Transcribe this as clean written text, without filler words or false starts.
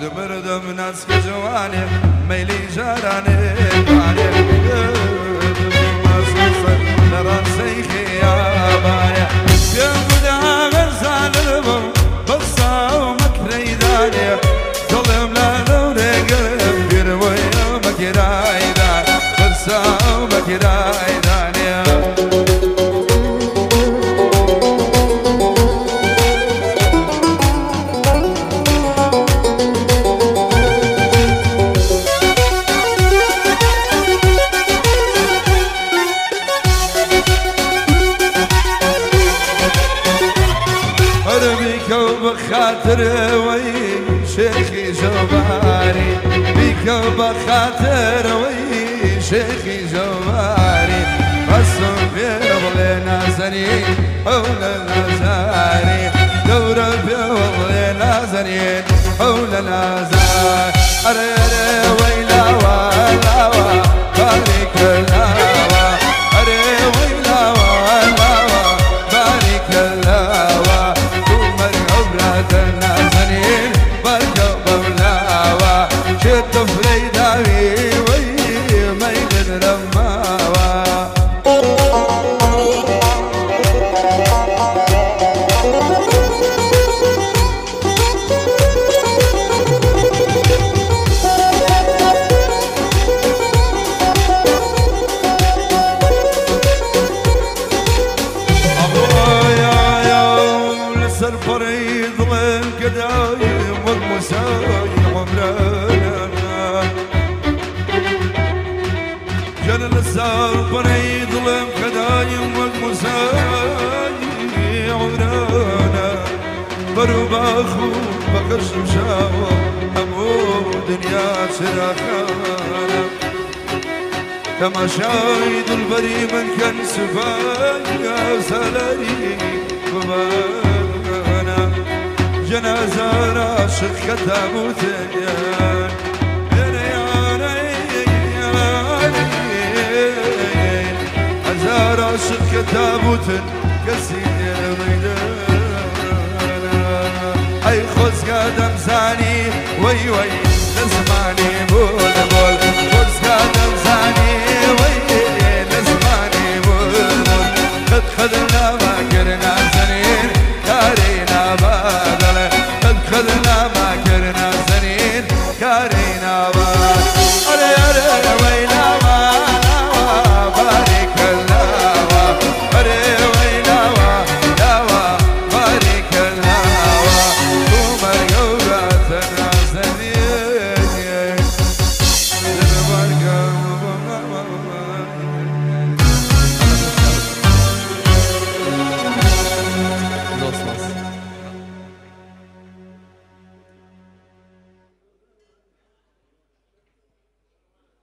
خود مردم ناسک جوانێ مەیلی جارانێ بانێ لە ڕاستەی خیابانێ پێم بدا غەرزانر بم بەسا و مەکرەیدانێ دڵم لە دەورێگرم بیرەوەی بەکرایدا بەسا و بەکرایدانێ. بخاطر وي شيخي جوباري بيك بخاطر وي شيخي جوباري بس في نازنين حول النازاري دور في نازنين حول النازار أري ويلا ولا بارك الله أري ويلا ولا بارك الله النازنين بركة بولاوة شد فريداوي وي ما يقدر رماوة. برو باخو بقرشم شاو همو دنیا چراخانه تماشای دلبری من کن سفای سالاری ببانا جنازه عاشق کتابوتن هزار عاشق کتابوتن کسی میدان أي خذ قدم زاني وي وي لزماني بول بول.